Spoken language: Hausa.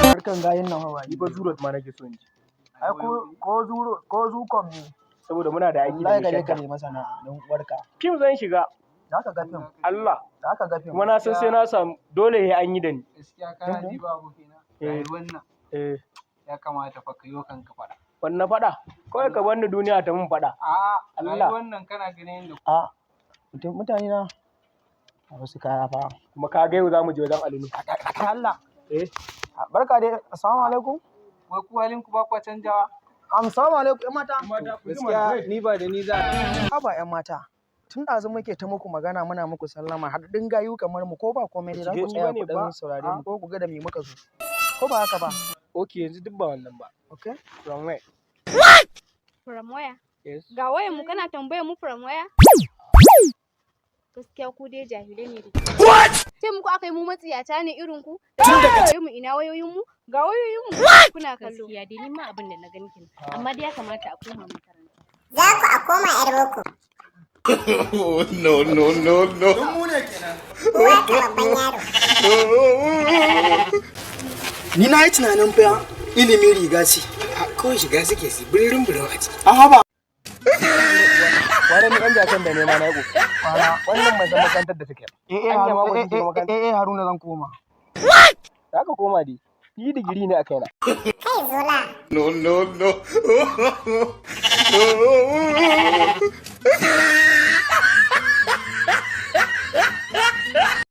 Harkan gayin nan fa ba Ni fa zuro ma nake so in ji. Ai ko zuro ko zukom ne. Saboda muna da aiki da Wallahi mai ka je ka shadda. nemi sana'a don uwarka. Fim zan shiga. Za ka ga fim. Allah. Za ka ga fim. Kuma na san sai na samu, dole sai an yi da ni. Gaskiya kana ji ba, abokina? Eh. Rayuwar nan Eh. ya kamata fa ka yi wa kanka faɗa. Wannan faɗa. Kawai ka bar ni duniya ta mun faɗa. A'a. Allah. Rayuwar nan kana ganin yadda A mutane na a wasu kaya fa. Kuma ka ga yau za mu je wajen Alinu. Allah. Eh. Barka dai. Assalamu alaikum. Wai ku halin ku ba kwa canjawa? Assalamu alaikum, ƴan mata. Gaskiya ni ba da ni za Haba ƴan mata. Tun ɗazu muke ta muku magana, muna muku sallama, haɗaɗɗun gayu kamar mu, ko ba komai dai za ku Gani tsaya bane ku ba. ɗan saurare mu ko ku ga da me muka zo. Ko ba haka ba? Okay, yanzu duk ba wannan ba. Okay. From where? From where? Yes. Ga wayan mu kana tambayar mu from where? Gaskiya ku dai jahilai ne da Ce muku aka yi mu matsiyata ne irin ku? Tun daga mu ina wayoyin mu? Ga wayoyin mu kuna kallo. Gaskiya dai ni ma abin da na gani kenan, amma dai ya kamata a koma makaranta. Za ku a koma 'yar boko. No, no, no, no. Uwa ka babban yaro. Ni na yi tunanin fa ilimin riga ce. Kawai shiga suke su birin birin a ciki. A haba. Wani ni ɗan jakan da nema na yi ƙoƙari. Wannan ban san makarantar da suke. Eh eh. Anya ma Haruna, ko eh sun shiga makaranta. eh eh, Haruna zan koma. Za ka koma dai. Ni digiri ne a kaina. Kai zola. No, no, no.